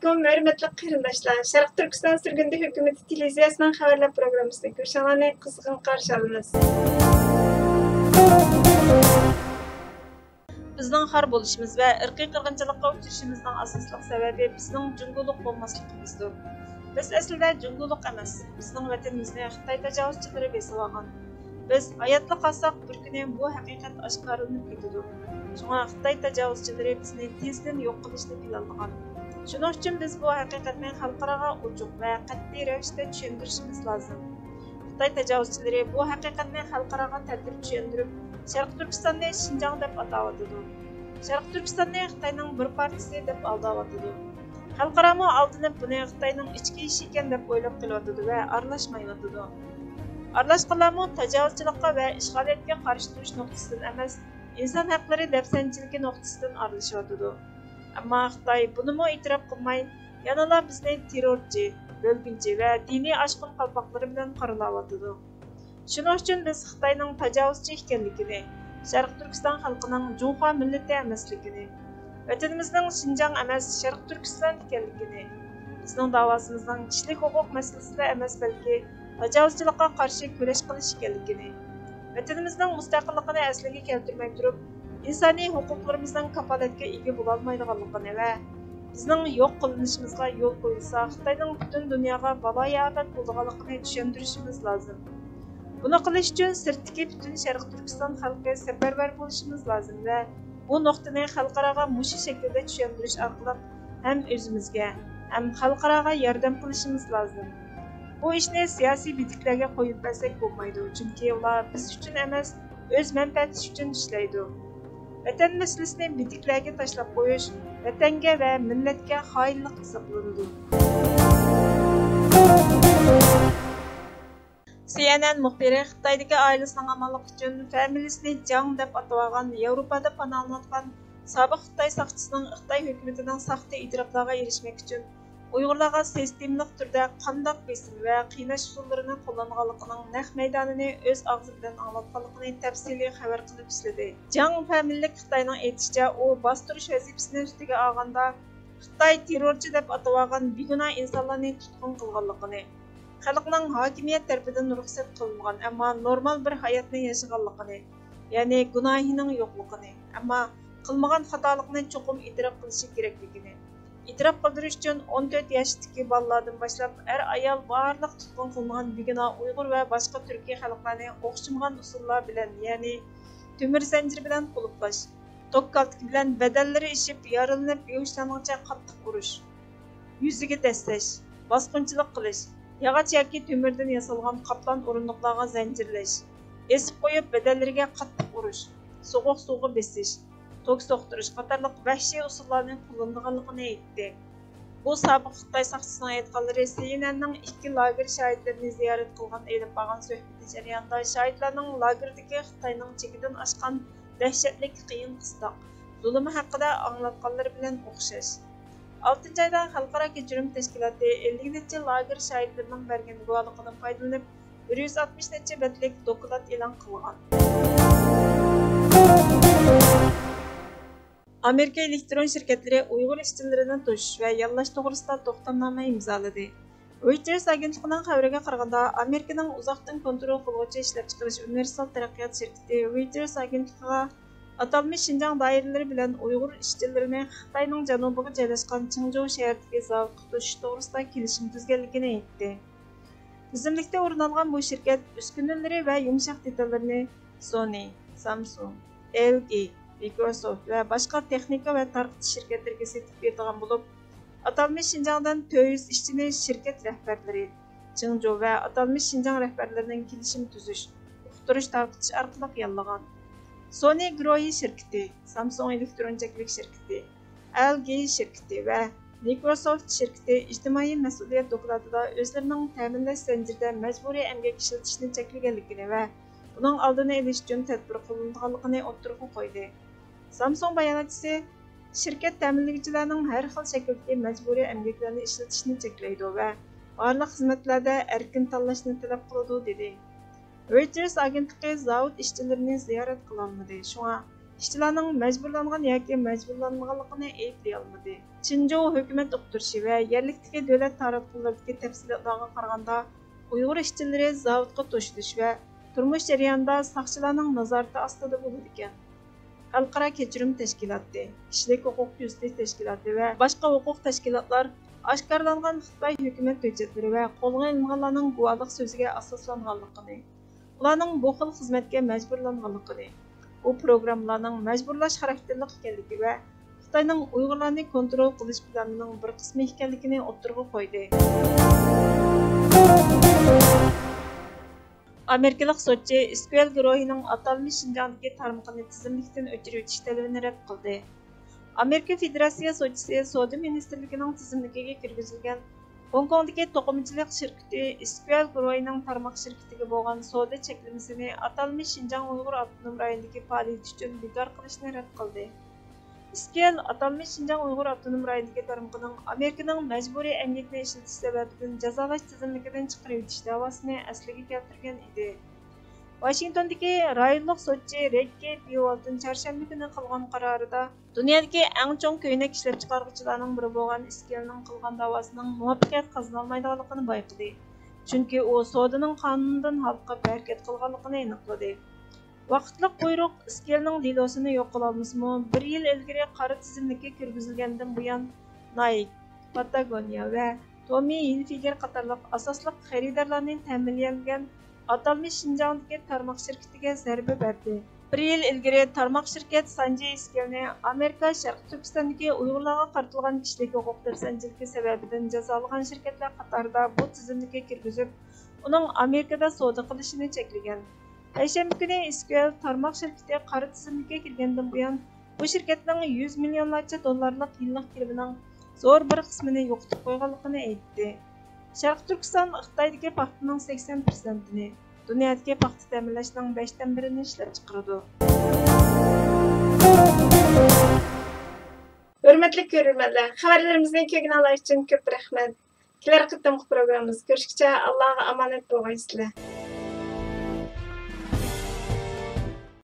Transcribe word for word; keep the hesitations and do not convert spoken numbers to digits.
ھۆرمەتلىك قېرىنداشلار، شەرقىي تۈركىستان سۈرگۈندە ھۆكۈمىتى تېلېۋىزىيەسىنىڭ خەۋەرلەر پروگراممىسىنى كۆرۈشۈڭلارنى قىزغىن قارشى ئالىمىز. بىزنىڭ خار بولۇشىمىز ۋە ئىرقىي قىرغىنچىلىققا ئۇچرىشىمىزنىڭ ئاساسلىق سەۋەبى بىزنىڭ جۇڭگولۇق بولماسلىقىمىزدۇر. بىز ئەسلىدە جۇڭگولۇق ئەمەس، بىزنىڭ ۋەتىنىمىزنى خىتاي تاجاۋۇزچىلىرى بېسىۋالغان. بىز ھاياتلا قالساق، بىر كۈنى بۇ ھەقىقەت ئاشكارىلىنىپ كېتىدۇ. شۇڭا خىتاي تاجاۋۇزچىلىرى بىزنى تېزدىن يوق قىلىشنى پىلانلىغان. شۇنىڭ ئۈچۈن بىز بۇ ھەقىقەتنى خەلقئاراغا ئوچۇق ۋە قەتئىي رەۋىشتە چۈشەندۈرۈشىمىز لازىم. خىتاي تاجاۋۇزچىلىرى بۇ ھەقىقەتنى خەلقئاراغا تەتۈر چۈشەندۈرۈپ، شەرقىي تۈركىستاننى شىنجاڭ دەپ ئاتاۋاتىدۇ. شەرقىي تۈركىستاننى خىتاينىڭ بىر پارچىسى دەپ ئالداۋاتىدۇ. خەلقئارامۇ ئالدىنىپ بۇنى خىتاينىڭ ئىچكى ئىشى ئىكەن دەپ ئويلاپ قېلىۋاتىدۇ ۋە ئارىلاشمايۋاتىدۇ. ئارىلاشقانلارمۇ تاجاۋۇزچىلىققا ۋە ئىشغالىيەتكە قارشى تۇرۇش نۇقتىسىدىن ئەمەس، ئىنسان ھەقلىرى دەپسەندىچىلىكى نۇقتىسىدىن ئارىلىشىۋاتىدۇ. ئەمما خىتاي بۇنىمۇ ئېتىراپ قىلماي، يەنىلا بىزنى تېررورچى، بۆلگۈنچى ۋە دىنىي ئاشقۇن قالپاقلىرى بىلەن قارىلاۋاتىدۇ. شۇنىڭ ئۈچۈن بىز خىتاينىڭ تاجاۋۇزچى ئىكەنلىكىنى، شەرقىي تۈركىستان خەلقىنىڭ جۇڭخۇا مىللىتى ئەمەسلىكىنى، ۋەتىنىمىزنىڭ شىنجاڭ ئەمەس، شەرقىي تۈركىستان ئىكەنلىكىنى، بىزنىڭ داۋاسىمىزنىڭ كىشىلىك ھوقۇق مەسىلىسىدە ئەمەس، بەلكى تاجاۋۇزچىلىققا قارشى كۈرەش قىلىش ئىكەنلىكىنى، ۋەتىنىمىزنىڭ مۇستەقىللىقىنى ئەسلىگە كەلتۈرمەي تۇرۇپ، ئىنسانىي ھوقۇقلىرىمىزنىڭ كاپالەتكە ئىگە بولالمايدىغانلىقىنى ۋە بىزنىڭ يوق قىلىنىشىمىزغا يول قويۇلسا، خىتاينىڭ پۈتۈن دۇنياغا بالايىئاپەت بولىدىغانلىقىنى چۈشەندۈرۈشىمىز لازىم. بۇنى قىلىش ئۈچۈن سىرتتىكى پۈتۈن شەرقىي تۈركىستان خەلقى سەپەرۋەر بولۇشىمىز لازىم ۋە بۇ نۇقتىنى خەلقئاراغا مۇشۇ شەكىلدە چۈشەندۈرۈش ئارقىلىق ھەم ئۆزىمىزگە، ھەم خەلقئاراغا ياردەم قىلىشىمىز لازىم. بۇ ئىشنى سىياسىي بىدىكلەرگە قويۇپ بەرسەك بولمايدۇ، چۈنكى ئۇلار بىز ئۈچۈن ئەمەس، ئۆز مەنپەئەتى ئۈچۈن ئىشلەيدۇ. ۋەتەن مەسىلىسىنى بىدىكلەرگە تاشلاپ قويۇش ۋەتەنگە ۋە مىللەتكە خائىنلىق ھېسابلىنىدۇ. سى ئېن ئېن مۇخبىرى خىتايدىكى ئائىلىسىنىڭ ئامانلىقى ئۈچۈن فامىلىسىنى جاڭ دەپ ئاتىۋالغان ياۋروپادا پاناھلىنىۋاتقان سابىق خىتاي ساقچىسىنىڭ خىتاي ھۆكۈمىتىنىڭ ساختا ئېتىراپلارغا ئېرىشمەك ئۈچۈن ئۇيغۇرلارغا سىستېمىلىق تۈردە قانداق بېسىم ۋە قىيناش ئۇسۇللىرىنى قوللانغانلىقىنىڭ نەق مەيدانىنى ئۆز ئاغزى بىلەن ئاڭلاتقانلىقىنى تەپسىلىي خەۋەر قىلىپ ئىشلىدى. جاڭ فامىلىلىك خىتاينىڭ ئېيتىشىچە، ئۇ باستۇرۇش ۋەزىپىسىنى ئۈستىگە ئالغاندا، خىتاي تېررورچى دەپ ئاتىۋالغان بىگۇناھ ئىنسانلارنى تۇتقۇن قىلغانلىقىنى، خەلقنىڭ ھاكىمىيەت تەرىپىدىن رۇخسەت قىلىنمىغان، ئەمما نورمال بىر ھاياتنى ياشىغانلىقىنى، يەنى گۇناھىنىڭ يوقلۇقىنى، ئەمما قىلمىغان خاتالىقىنى چوقۇم ئېتىراپ قىلىشى كېرەكلىكىنى، ئېتىراپ قىلدۇرۇش ئۈچۈن ئون تۆت ياشتىكى بالىلاردىن باشلاپ ئەر-ئايال بارلىق تۇتقۇن قىلىنغان بىگۇناھ ئۇيغۇر ۋە باشقا تۈركىي خەلقلەرنى ئوخشىمىغان ئۇسۇللار بىلەن، يەنى تۆمۈر زەنجىر بىلەن قۇلۇپلاش، توك كالتىكى بىلەن بەدەنلىرى ئىششىپ، يارىلىنىپ، بىھۇشلانغۇچە قاتتىق ئۇرۇش، يۈزىگە دەسسەش، باسقۇنچىلىق قىلىش، ياغاچ ياكى تۆمۈردىن ياسالغان قاپلان ئورۇندۇقلارغا زەنجىرلەش، ئېسىپ قويۇپ، بەدەنلىرىگە قاتتىق ئۇرۇش، سوغۇق سۇغا بېسىش، توك سوقتۇرۇش قاتارلىق ۋەھشىي ئۇسۇللارنى قوللىنىدىغانلىقىنى ئېيتتى. بۇ سابىق خىتاي ساقچىسىنىڭ ئېيتقانلىرى سى ئېن ئېننىڭ ئىككى لاگېر شاھىتلىرىنى زىيارەت قىلغان ئېلىپ بارغان سۆھبىتى جەريانىدا شاھىتلارنىڭ لاگېردىكى خىتاينىڭ چېكىدىن ئاشقان دەھشەتلىك قىيىن-قىستاق، زۇلۇمى ھەققىدە ئاڭلاتقانلىرى بىلەن ئوخشاش. ئالتىنچى ئايدا خەلقئارا كەچۈرۈم تەشكىلاتى ئەللىك نەچچە لاگېر شاھىتلىرىنىڭ بەرگەن گۇۋاھلىقىدىن پايدىلىنىپ، بىر يۈز ئاتمىش نەچچە بەتلىك دوكلات ئېلان قىلغان. ئامېرىكا ئېلېكترون شىركەتلىرى ئۇيغۇر ئىشچىلىرىنى توشۇش ۋە ياللاش توغرىسىدا توختامنامە ئىمزالىدى. رويتېرس ئاگېنتلىقىنىڭ خەۋىرىگە قارىغاندا، ئامېرىكىنىڭ ئۇزاقتىن كونترول قىلغۇچى ئىشلەپچىقىرىش ئۇنىۋېرسال تەرەققىيات شىركىتى رويتېرس ئاگېنتلىقىغا ئاتالمىش شىنجاڭ دائىرىلىرى بىلەن ئۇيغۇر ئىشچىلىرىنى خىتاينىڭ جەنۇبىغا جايلاشقان چېڭجوۋ شەھىرىدىكى زاۋۇتقا توشۇش توغرىسىدا كېلىشىم تۈزگەنلىكىنى ئېيتتى. تىزىملىكتە ئورۇن ئالغان بۇ شىركەت ئۈسكۈنىلىرى ۋە يۇمشاق دېتاللىرىنى سونى، سامسۇڭ، ئېل جى، مىكروسوفت ۋە باشقا تېخنىكا ۋە تارقىتىش شىركەتلىرىگە سېتىپ بېرىدىغان بولۇپ، ئاتالمىش شىنجاڭدىن تۆت يۈز ئىشچىنى شىركەت رەھبەرلىرى، چېڭجۇ ۋە ئاتالمىش شىنجاڭ رەھبەرلىرىنىڭ كېلىشىم تۈزۈش، ئۇقتۇرۇش تارقىتىش ئارقىلىق ياللىغان. سونى گروھى شىركىتى، سامسۇڭ ئېلېكترون چەكلىك شىركىتى، ئەل جى شىركىتى ۋە مىكروسوفت شىركىتى ئىجتىمائىي مەسئۇلىيەت دوكلاتىدا ئۆزلىرىنىڭ تەمىنلەش زەنجىرىدە مەجبۇرىي ئەمگەك ئىشلىتىشنى چەكلىگەنلىكىنى ۋە بۇنىڭ ئالدىنى ئېلىش ئۈچۈن تەدبىر قوللىنىدىغانلىقىنى ئوتتۇرىغا قويدى. سامسۇڭ باياناتچىسى، شىركەت تەمىنلىگۈچىلەرنىڭ ھەر خىل شەكىلدىكى مەجبۇرىي ئەمگەكلەرنى ئىشلىتىشنى چەكلەيدۇ ۋە بارلىق خىزمەتلەردە ئەركىن تاللاشنى تەلەپ قىلىدۇ، دېدى. رويتېرس ئاگېنتلىقى زاۋۇت ئىشچىلىرىنى زىيارەت قىلالمىدى، شۇڭا ئىشچىلارنىڭ مەجبۇرلانغان ياكى مەجبۇرلانمىغانلىقىنى ئېيىبلىيالمىدى. چىنجۇ ھۆكۈمەت ئۇقتۇرۇشى ۋە يەرلىكتىكى دۆلەت تاراتقۇلىرىدىكى تەپسىلاتلارغا قارىغاندا، ئۇيغۇر ئىشچىلىرى زاۋۇتقا توشۇلۇش ۋە تۇرمۇش جەريانىدا ساقچىلارنىڭ نازارىتى ئاستىدا بولىدىكەن. خەلقئارا كەچۈرۈم تەشكىلاتى، كىشىلىك ھوقۇق كۆزىتىش تەشكىلاتى ۋە باشقا ھوقۇق تەشكىلاتلار ئاشكارىلانغان خىتاي ھۆكۈمەت ھۆججەتلىرى ۋە قولغا ئېلىنغانلارنىڭ گۇۋاھلىق سۆزىگە ئاساسلانغانلىقىنى، ئۇلارنىڭ بۇ خىل خىزمەتكە مەجبۇرلانغانلىقىنى، بۇ پروگراممىلارنىڭ مەجبۇرلاش خاراكتېرلىق ئىكەنلىكى ۋە خىتاينىڭ ئۇيغۇرلارنى كونترول قىلىش پىلانىنىڭ بىر قىسمى ئىكەنلىكىنى ئوتتۇرىغا قويدى. ئامېرىكىلىق سوتچى ئېس كيۇ ئېل گۇرۇھىنىڭ ئاتالمىش شىنجاڭدىكى تارمىقىنى تىزىملىكتىن ئۆچۈرۈۋېتىش تەلىپىنى رەت قىلدى. ئامېرىكا فېدېراتسىيە سوتچىسى سودا مىنىستىرلىكىنىڭ تىزىملىكىگە كىرگۈزۈلگەن گوڭكوڭدىكى توقۇمىچىلىق شىركىتى ئېس كيۇ ئېل گۇرۇھىنىڭ تارماق شىركىتىگە بولغان سودا چەكلىمىسىنى ئاتالمىش شىنجاڭ ئۇيغۇر ئاپتونوم رايونىدىكى پائالىيىتى ئۈچۈن بىكار قىلىشنى رەت قىلدى. ئېس كيۇ ئېل ئاتالمىش شىنجاڭ ئۇيغۇر ئاپتونوم رايونىدىكى تارمىقىنىڭ ئامېرىكىنىڭ مەجبۇرىي ئەمگەكنى ئىشلىتىش سەۋەبىدىن جازالاش تىزىملىكىدىن چىقىرىۋېتىش دەۋاسىنى ئەسلىگە كەلتۈرگەن ئىدى. ۋاشىنگتوندىكى رايونلۇق سوتچى رېيد كېي بيۇۋالدىن چارشەنبە كۈنى قىلغان قارارىدا، دۇنيادىكى ئەڭ چوڭ كۆينەك ئىشلەپچىقارغۇچىلارنىڭ بىرى بولغان ئېس كيۇ ئېلنىڭ قىلغان دەۋاسىنىڭ مۇۋەپپەقىيەت قازىنالمايدىغانلىقىنى بايقىدى، چۈنكى ئۇ سودىنىڭ قانۇندىن ھالقىپ ھەرىكەت قىلغانلىقىنى ئېنىقلىدى. ۋاقىتلىق بۇيرۇق ئېس كيۇ ئېلنىڭ دېلوسىنى يوق قىلالمىسىمۇ، بىر يىل ئىلگىرى قارا تىزىملىككە كىرگۈزۈلگەندىن بۇيان، نايك، پاتاگونىيە ۋە تومى ھىلفىگېر قاتارلىق ئاساسلىق خېرىدارلارنى تەمىنلىيەلىگەن ئاتالمىش شىنجاڭدىكى تارماق شىركىتىگە زەربە بەردى. بىر يىل ئىلگىرى تارماق شىركەت سانجى ئېس كيۇ ئېلنى ئامېرىكا شەرقىي تۈركىستاندىكى ئۇيغۇرلارغا قارىتىلغان كىشىلىك ھوقۇق دەپسەندىچىلىكى سەۋەبىدىن جازالىغان شىركەتلەر قاتارىدا بۇ تىزىملىككە كىرگۈزۈپ، ئۇنىڭ ئامېرىكىدا سودا قىلىشىنى چەكلىگەن. پەيشەنبە كۈنى ئېس كيۇ ئېل تارماق شىركىتى قارا تىزىملىككە كىرگەندىن بۇيان، بۇ شىركەتنىڭ يۈز مىليونلارچە دوللارلىق يىللىق كىرىمىنىڭ زور بىر قىسمىنى يوقىتىپ قويغانلىقىنى ئېيتتى. شەرقىي تۈركىستان خىتايدىكى پاختىنىڭ سەكسەن پىرسەنتىنى، دۇنيادىكى پاختا تەمىنلەشنىڭ بەشتىن بىرىنى ئىشلەپچىقىرىدۇ. ھۆرمەتلىك كۆرۈرمەنلەر، خەۋەرلىرىمىزنى كۆرگىنىڭلار ئۈچۈن كۆپ رەھمەت. كېلەر قېتىمقى پروگراممىمىزدا كۆرۈشكىچە ئاللاغا ئامانەت بولغايسىلەر.